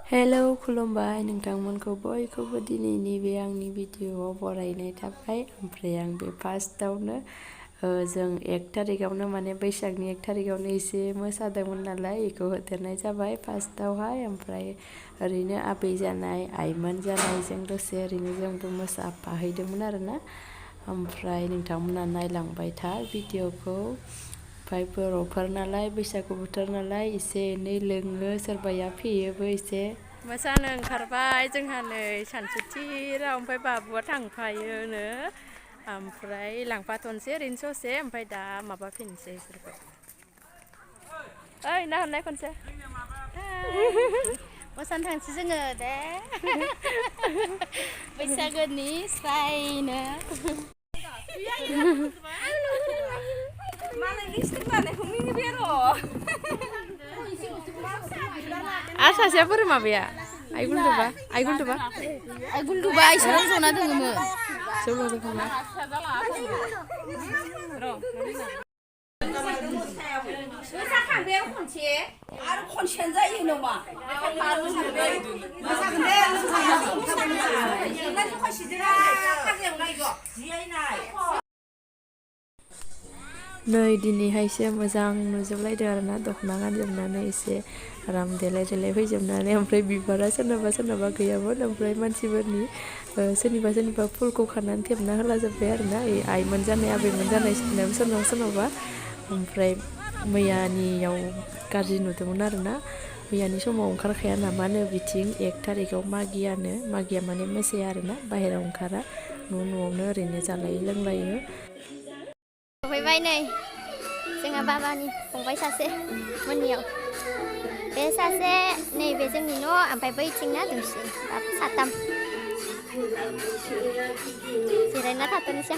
Hello खुलुमबाय नोंथांमोनखौ बयखौबो दिनैनि बे आंनि भिडिअआव बरायनाय थाबाय। ओमफ्राय आं बे फार्स्टआवनो जों 1 थारिखआवनो माने बैसागनि 1 थारिखआवनो एसे मोसादोंमोन नालाय बेखौ होदेरनाय जाबाय फार्स्टआवहाय। ओमफ्राय ओरैनो आबै जानाय आइमोन जानायजों दसे ओरैनो जोंबो मोसाफाहैदोंमोन आरोना। ओमफ्राय नोंथांमोना नायलांबाय था भिडिअखौ। ओमफ्राय बर'फोर नालाय बैसागु बोथोर नालाय एसे एनै लोङो, सोरबाया फेयोबो एसे। मोसानो ओंखारबाय जोंहा नै सानसुथिराव, ओमफ्राय बाबुआ थांफायोनो। ओमफ्राय लांफाथ'नोसै ओरैनो ससे, ओमफ्राय दा माबाफिनसै बिसोरखौ। ओइ नाहरनाय खनसे मोसानो थांसै जोङो दे बैसागोनि स्रायनो। आरो सासेया बोरै माबाया आइ गुन्थुबा इसोराव जना दोङोमोन जौल' जोखांना खनसेयानो जायो नामा नै दिनैहायसो मोजां नुजोबलायदों आरोना, दख'ना गानजोबनानै एसे आराम देलाय देलाय फैजोबनानै। ओमफ्राय बिबारा सोरनाबा गैयामोन, ओमफ्राय मानसिफोरनि सोरनिबा फुलखौ खानानै थेबना होलाजोब्बाय आरोना आइमोन जानाय आबैमोन जानाय सोरनावबा। ओमफ्राय मैयानियाव गाज्रि नुदोंमोन आरोना, मैयानि समाव ओंखारखाया नामानो बिथिं 1 थारिखआव मागिया माने मोसाया आरोना, बाहेरायाव ओंखारा, न'आवनो ओरैनो जालायो लोंलायो। सफैबाय नै जोंहा बाबानि फंबाय सासे मोननियाव, बे सासे नैबे जोंनि न', ओमफ्राय बैथिंना दोंसे साथाम जिरायना थाथ'नोसै।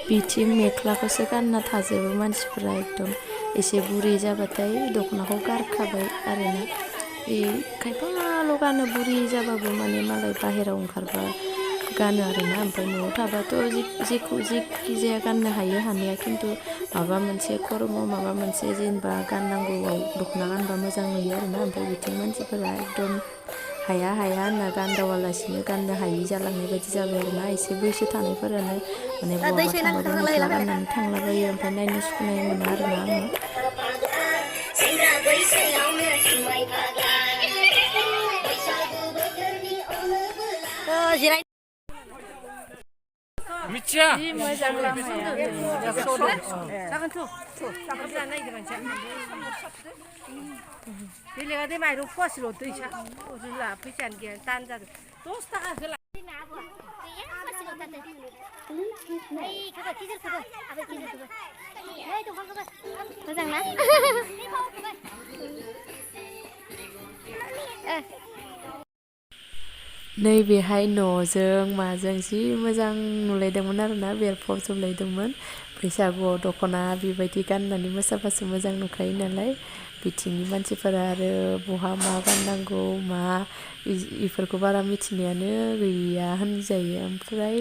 बिथिं मेख्लाखौसो गानना थाजोबो मानसिफोरा, एकदम एसे बुरि जाबाथाय दख'नाखौ गारखाबाय आरोना। खायफाल' गानो, बुरि जाबाबो माने मालाय बाहेरायाव ओंखारबा गानो आरोना। ओमफ्राय न'आव थाबाथ' जेखि जाया गाननो हायो हानाया, खिन्थु माबा मोनसे खर्मआव माबा मोनसे जेनेबा गाननांगौआव दख'ना गानबा मोजां नुयो आरोना। ओमफ्राय बिथिं मानसिफोरा एकदम हाया होनना गानदावालासिनो गाननो हायि जालांनाय बायदि जाबाय आरोना। एसे बैसो थानायफोरानो माने बहाबा थांबाबो मेख्ला गाननानै थांलाबायो, ओमफ्राय नायनो सुखुनाय मोना आरोना आङो। मिथिया जि मोजां लामाया बेलेगा दे माइरं फवासेल' दैसा अजुला फैसायानो गैया, दान जादों 10 थाखा होला। मोजां ना? नैबेहाय न'जों माजों जि मोजां नुलायदोंमोन आरोना, बेरफबजोबलायदोंमोन। बैसागुआव दख'ना बेबायदि गाननानै मोसाबासो मोजां नुखायो नालाय। बिथिंनि मानसिफोरा आरो बहा मा गाननांगौ इफोरखौ बारा मिथिनायानो गैया होनजायो। ओमफ्राय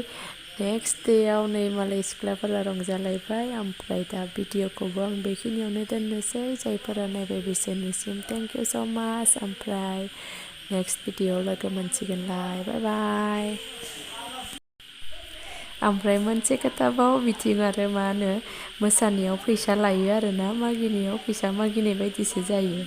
नेक्स्ट डेआव नै मालाय सिख्लाफोरा रंजालायबाय। ओमफ्राय दा भिडिअखौबो आं बेखिनियावनो दोननोसै। जायफोरा नायबाय बिसोरनिसिम थेंक इउ स' माच। ओमफ्राय नेक्स्ट भिडिअआव लोगो मोनसिगोनलाय, बाय बाय। ओमफ्राय मोनसे खोथाबाव, बिथिं आरो मा होनो मोसानायाव फैसा लायो आरोना, मागिनायाव फैसा मागिनाय बायदिसो जायो।